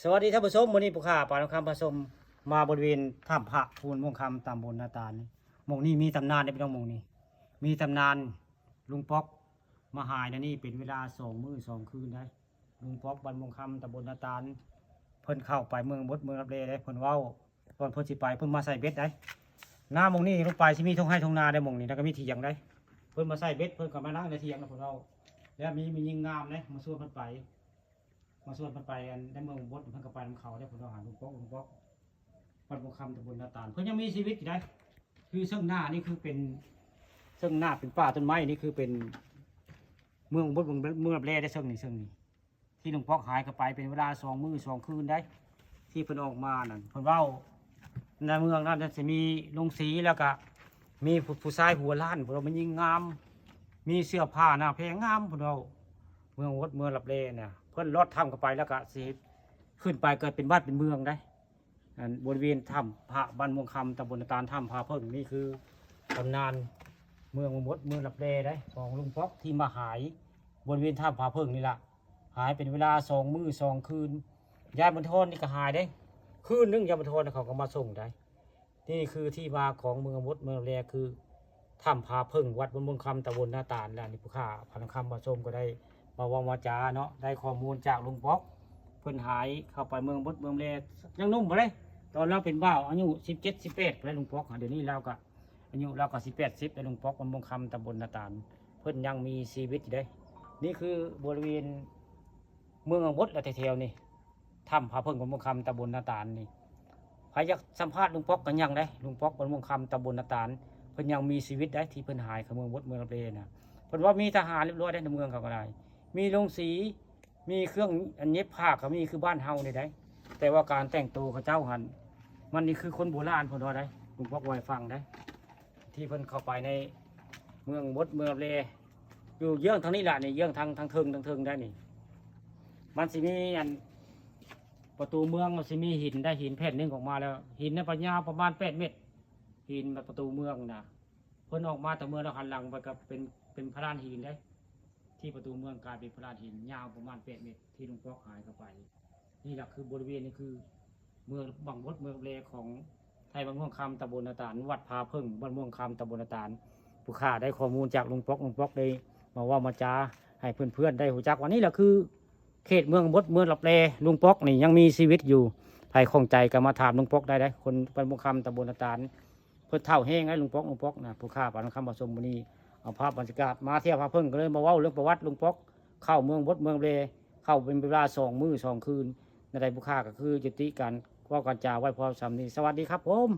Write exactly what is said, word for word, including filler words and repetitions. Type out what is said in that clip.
สวัสดีท่านผู้ชม มื้อนี้ผู้ข้าปานคำผสมมาบริเวณถ้ำพระภูนม่วงคำ ตำบลนาตาลนี่ หม่องนี้มีตำนานเด้อพี่น้อง หม่องนี้มีตำนาน ลุงป๊อกมาหายนะนี่เป็นเวลาสองมื้อสองคืนได้ ลุงป๊อกบ้านม่วงคำ ตำบลนาตาล เพิ่นเข้าไปเมืองบดเมืองลับแลได้ เพิ่นเว้า ตอนเพิ่นสิไปเพิ่นมาใส่เบ็ดได้ หน้าหม่องนี้ลงไปสิมีท่งไฮ่ท่งนาได้ หม่องนี้แล้วก็มีเถียงได้ เพิ่นมาใส่เบ็ด เพิ่นก็มานั่งในเถียงนะ เพิ่นเว้า แล้วมีมียิงงามได้มาชวนเพิ่นไป มาชวนเพิ่นไปอันในเมืองบด เพิ่นก็ไปนำเขาได้ เพิ่นเว้าหาลุงป๊อก ลุงป๊อกบ้านม่วงคำ ตำบลนาตาล เพิ่นยังมีชีวิตอยู่ได้ คือเชิงหน้านี่คือเป็นเชิงหน้าเป็นป่าต้นไม้ นี่คือเป็นเมืองบด เมืองเมืองลับแลได้ เชิงนี้ เชิงนี้ ที่ลุงป๊อกหายเข้าไปเป็นเวลาสองมื้อสองคืนได้ ที่เพิ่นออกมานั่น เพิ่นเว้าในเมืองนั้นจะมีลงสี แล้วก็มีผู้ผู้ชายหัวล้าน เพิ่นว่ามันยิ่งงาม มีเสื้อผ้าหน้าแพงงาม เพิ่นเว้า เมืองบดเมืองลับแลเนี่ย เพิ่นลอดถ้ำเข้าไปแล้วก็สิขึ้นไปก็เป็นบ้านเป็นเมืองได้ อันบริเวณถ้ำพระบ้านม่วงคำ ตำบลนาตาล ถ้ำพาเพิ่ง นี่คือตำนานเมืองบดเมืองลับแลได้ ของลุงป๊อกที่มาหายบริเวณถ้ำพาเพิ่งนี่ละ หายเป็นเวลาสองมื้อสองคืน ยายบุญทอนนี่ก็หายได้ คืนหนึ่งยายบุญทอนเขาก็มาส่งได้ นี่คือที่มาของเมืองบดเมืองลับแล คือถ้ำพาเพิ่ง วัดบ้านม่วงคำ ตำบลนาตาล และนี่ผู้ข้าปานคำผสมก็ได้มาเว้ามาจาเนาะ ได้ข้อมูลจากลุงป๊อก เพิ่นหายเข้าไปเมืองบดเมืองลับแล ยังหนุ่มบ่ได้ ตอนเราเป็นบ่าวอายุสิบเจ็ด สิบแปดแล้วลุงป๊อก เดี๋ยวนี้เราก็อายุเราก็สิบแปด สิบแล้ว ลุงป๊อกบ้านม่วงคำ ตำบลนาตาล เพิ่นยังมีชีวิตอยู่เด้ นี่คือบริเวณเมืองบดและแถวๆนี่ ถ้ำพาเพิ่งบ้านม่วงคำ ตำบลนาตาลนี่ ใครอยากสัมภาษณ์ลุงป๊อกก็ยังได้ ลุงป๊อกบ้านม่วงคำ ตำบลนาตาล เพิ่นยังมีชีวิตได้ ที่เพิ่นหายเข้าเมืองบดเมืองลับแลนะ เพิ่นว่ามีทหารเรียบร้อยได้ในเมืองเขาก็ได้ มีโรงสี มีเครื่องอันเย็บผ้าก็มี คือบ้านเฮานี่ได้ แต่ว่าการแต่งตัวเขาเจ้าหัน มันนี่คือคนโบราณเพิ่นว่าได้ ลุงป๊อกเว้าให้ฟังได้ ที่เพิ่นเข้าไปในเมืองบดเมืองลับแล อยู่เยื้องทางนี้ล่ะนี่ เยื้องทาง ทางเทิง ทางเทิงได้นี่ มันสิมีอัน ประตูเมืองมันสิมีหินได้ หินแผ่นหนึ่งออกมาแล้ว หินนั้นยาวประมาณแปดเมตร หินประตูเมืองนะ เพิ่นออกมาแต่เมืองแล้วหันหลังไปก็เป็น เป็นพลานหินได้ ที่ประตูเมืองกลายเป็นพลานหินยาวประมาณแปดเมตร ที่ลุงป๊อกหายเข้าไป นี่แหละคือบริเวณนี้คือเมืองบังบดเมืองลับแลของไทยบ้านม่วงคำ ตำบลนาตาล วัดพาเพิ่งบ้านม่วงคำ ตำบลนาตาล ผู้ข้าได้ข้อมูลจากลุงป๊อก ลุงป๊อกได้มาเว้ามาจาให้เพื่อนๆได้รู้จักว่านี่แหละคือเขตเมืองบดเมืองลับแล ลุงป๊อกนี่ยังมีชีวิตอยู่ ใครข้องใจก็มาถามลุงป๊อกได้ได้ คนบ้านม่วงคำ ตำบลนาตาล เพิ่นเฒ่าแฮงไอ้ลุงป๊อก ลุงป๊อกนะ ผู้ข้าปานคำผสมมื้อนี้เอาภาพบรรยากาศมาเที่ยวพาเพิ่ง ก็เลยมาเว้าเรื่องประวัติลุงป๊อก เข้าเมืองบดเมืองลับแล เข้าเป็นเวลาสองมื้อสองคืน ในใดผู้ข้าก็คือยุติการเว้าการจาไว้พอส่ำนี้ สวัสดีครับผม